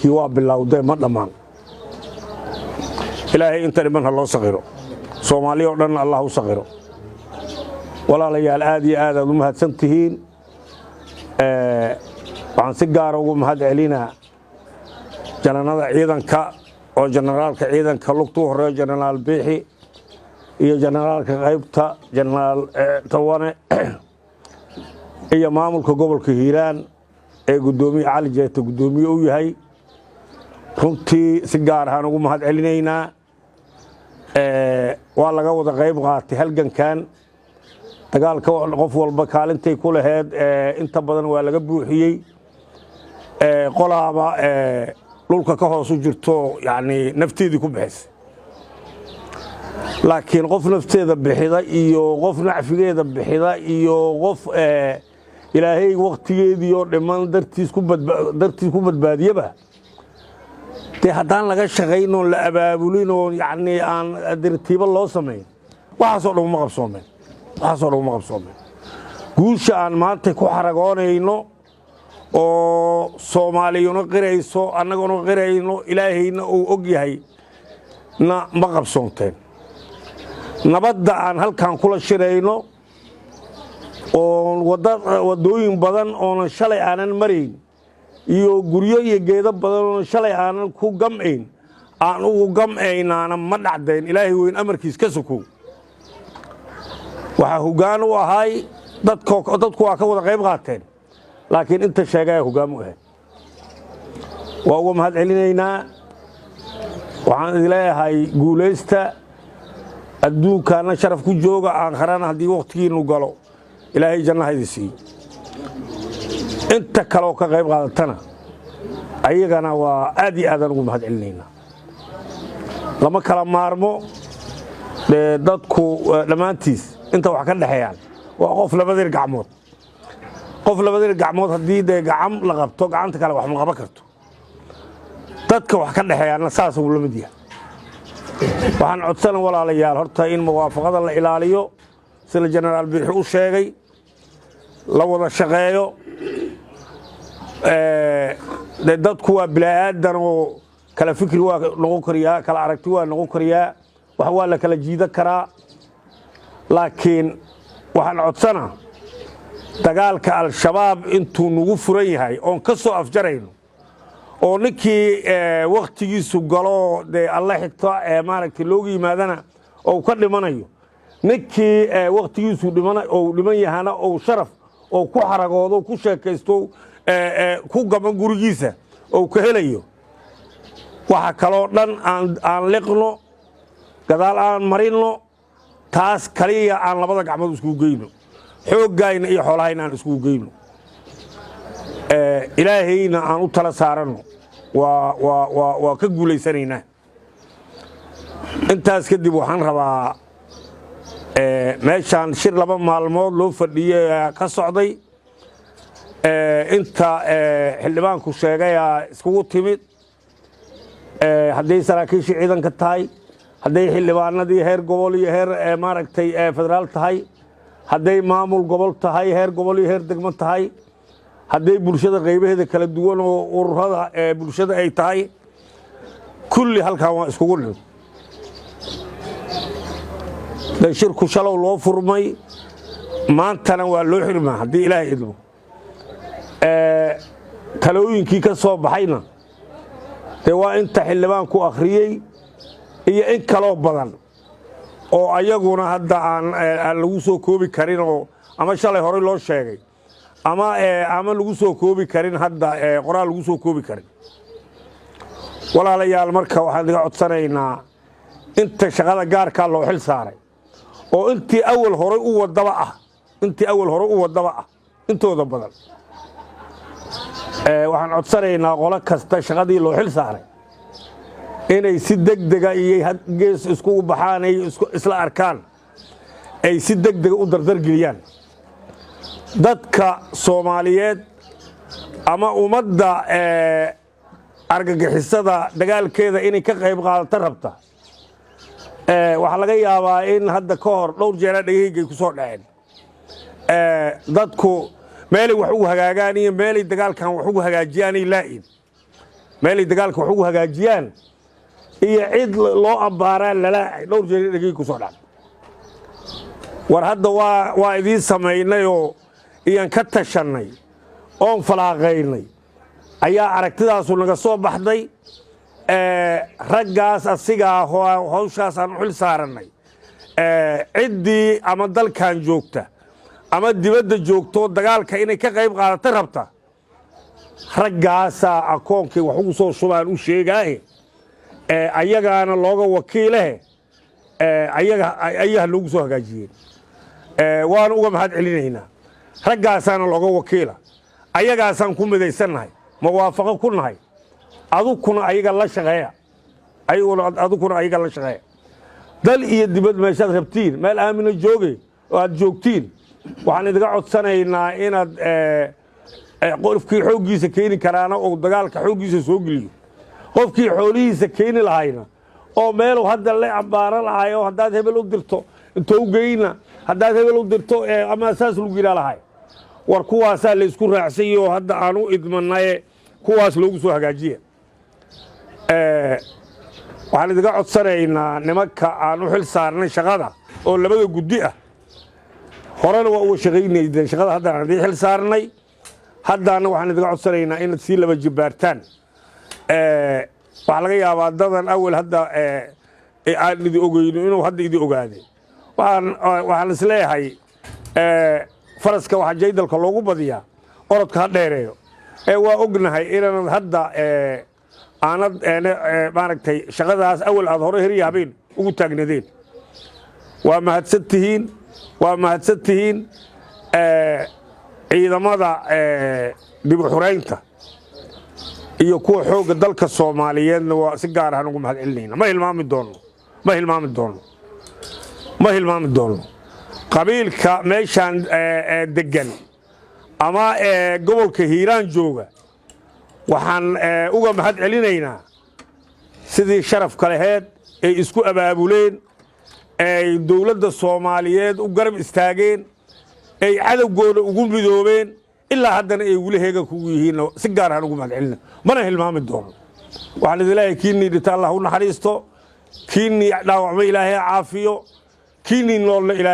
Halgankii waa bilowdee, ma dhammaan. Ilaahay inta dhiman ha loo saqiro, Soomaaliya oo dhanna Allah u saqiro. Walaalayaal, aad iyo aad aad u mahadsan tihiin. Waxaan si gaara ugu mahad celinaa jananada ciidanka, oo jenaraalka ciidanka lugta u horeeyo, Jenaraal Biixi, iyo jenaraalka qaybta, Jenaraal Tawane, iyo maamulka gobolka Hiiraan ee guddoomiye Cali Jeete guddoomiye u yahay. Runtii si gaar ahaan ugu mahad celinaynaa. Waa laga wada qayb qaatay halgankan. Dagaalka qof walba kaalintay ku laheyd inta badan waa laga buuxiyey. Qolaaba dhulka ka hoos u jirto, yacni nafteedii ku bixisay, laakiin qof nafteeda bixida iyo qof nacfigeeda bixida iyo qof Ilaahay wakhtigeedii oo dhiman dartiis ku badbaadiyaba, dee haddaan laga shaqayn oon la abaabulin oo yacni aan dirtiibo loo samayn, waxaasoo dhan uma qabsoomeen, waxaasoo dhan uma qabsoomeen. Guusha aan maanta ku xaragoonayno oo Soomaaliyuna qirayso, annaguna qirayno, Ilaahayna uu og yahay na ma qabsoonteen. Nabadda aan halkan kula shirayno oo waddooyin badan oonan shalay aanan marayn iyo guryo iyo geedo badan oonan shalay aanan ku gam'ayn aan ugu gam'aynaana ma dhacdayn Ilaahay weyn amarkiis ka sokow. Waxaa hoggaan u ahay dadku waa ka wada qayb qaateen, laakiin inta sheegaya hoggaan u ahayd. Waa uga mahad celinaynaa. Waxaan idin leeyahay guulaysta, adduunkaana sharaf ku jooga, aakharana haddii wakhtigiinnu galo Ilaahay jannaha idin siiyo. Inta kaleoo ka qayb qaadatana ayagana waa aad iyo aadaan ugu mahad celinaynaa. Lama kala maarmo. Dee dadku dhammaantiis inta wax ka dhexeeyaan waa qof labadeer gacmood. Qof labadeer gacmood haddii dee gacam la qabto, gacanta kale wax ma qaban karto. Dadka wax ka dhexeeyaanna saas uu la mid yahay. Waxaan codsana, walaalayaal, horta in muwaafaqada la ilaaliyo, sida Jenaraal Biixi u sheegay, la wada shaqeeyo. De dadku waa bila'aadan oo kala fikri waa noqon kariyaa, kala aragti waa noqon kariyaa, wax waa la kala jiidan karaa, laakiin waxaan codsana dagaalka Al-Shabaab intuu nagu furan yahay oon ka soo afjarayno oo ninkii wakhtigiisu galo dee Alle xigto ee maaragtay loogu yimaadana ou ka dhimanayo, ninkii wakhtigiisu ou dhiman yahana ou sharaf ou ku xaragoodo, ku sheekaysto, ku gaban gurigiisa ou ka helayo. Waxa kaloo dhan aan liqno, gadaal aan marinno, taas kaliya aan labada gacmood iskugu geyno, xooggayna iyo xoolahayna aan iskugu geyno, Ilaahayna aan u tala saaranno. Waa ka guulaysanaynaa. Intaas kadib waxaan rabaa, meeshaan shir 2 maalmood loo fadhiyey ka socday, inta xildhibaanku sheegayaa iskugu timid, hadday saraakiishii ciidanka tahay, hadday xildhibaanadii heer gobol iyo heer maaragtay federaal tahay, hadday maamul gobol tahay, heer gobol iyo heer degmo tahay, hadday bulshada qaybaheeda kala duwan oo ururada bulshada ay tahay, kulli halkan waa iskugu nimid. De shirku shalow loo furmay, maantana waa loo xirmaa haddii Ilaahay idmo. Talooyinkii ka soo baxayna dee waa inta xildhibaanku akhriyey iyo in kaloo badan oo ayaguna hadda aan lagu soo koobi karin, oo ama shalay horey loo sheegay ama lagu soo koobi karin hadda qoraal lagu soo koobi karin. Walaalayaal, marka waxaan iga codsanaynaa inta shaqada gaarkaa loo xil saaray oo intii awal horay u wadaba ah, intii awal hore u wadaba ah intooda badan, waxaan codsanaynaa qolo kasta shaqadii loo xil saaray inay si degdega iyo gees iskugu baxaan, ay isla arkaan, ay si degdega u dardargeliyaan. Dadka Soomaaliyeed ama ummadda argagixisada dagaalkeeda inay ka qayb qaadato rabta, waxaa laga yaabaa in hadda ka hor dhowr jeeraa dhegahaygay ku soo dhaceen. Dadku meelay wax ugu hagaagaan iyo meelay dagaalkan wax ugu hagaajiyaanay laa'in. Meelay dagaalka wax ugu hagaajiyaan iyo cid loo abbaaraa lala dhowr jeer dhegey ku soo dhacday. War hadda waa idiin samaynayoo iyaan ka tashannay oon falaaqaynay ayaa aragtidaasu naga soo baxday. Raggaas asigaa hawshaasaan u xil saarannay. Ciddii ama dalkan joogta ama dibadda joogto dagaalka inay ka qayb qaadata rabta, raggaasaa akoonkay wax ugu soo shubaan u sheegaahe, ayagaana looga wakiilehe, ayaga ayaha loogu soo hagaajiyeen. Waana uga mahad celinaynaa. Raggaasaana looga wakiila, ayagaasaan ku midaysannahay, muwaafaqo ku nahay. Adukuna ayaga la shaqeeya, ayaguna adukuna ayaga la shaqeeya. Dal iyo dibad meeshaad rabtiin, meel aamina jooge oo aad joogtiin, waxaan idinka codsanaynaa inaad qofkii xooggiisa keeni karaana uu dagaalka xooggiisa soo geliyo, qofkii xoolihiisa keeni lahayna oo meeluu hadda la ambaaran lahay oo haddaad hebel u dirto intou geyna, haddaad hebel u dirto ama saas lagu yidhaa lahay. War kuwaasaa la isku raacsanyay oo hadda aan u idmanaye, kuwaas loogu soo hagaajiya. Waxaan idinka codsanaynaa nimanka aan u xil saarnay shaqada oo labada guddi ah, horena waa uga shaqaynaydeen shaqada haddaan idiin xil saarnay, haddaana waxaan idinka codsanaynaa inaad sii laba jibbaartaan. Waxaa laga yaabaa dadan awel hadda aan idi ogeyno inuu hadda idi ogaade. Waxaan isleeyahay faraska waxaa jaydalka loogu badiyaa orodka ha dheereeyo. Ee waa ognahay inaanad hadda aanad maaragtay shaqadaas awal aad hore heriya habeen ugu taagnadeen. Waa mahadsan tihiin, waa mahadsan tihiin. Ciidamada dib u xuraynta iyo kuwa xoogga dalka Soomaaliyeedna waa si gaar ahaan ugu mahad celinayna. Ma hilmaami doono, ma hilmaami doono, ma hilmaami doono. Qabiilka meeshaan deggan ama gobolka Hiiraan jooga waxaan uga mahad celinaynaa sidii sharafka laheed ay isku abaabuleen, ay dowladda Soomaaliyeed u garab istaageen, ay cadowgooda ugu midoobeen, ilaa haddana ay weli heega kugu yihiin. Si gaar ahaan ugu mahad celina, mana hilmaami doono. Waxaan idin leeyahay, kiinii dhita Allah u naxariisto, kiinii dhaawacma Ilaahay caafiyo, kiinii noolna Ilaahay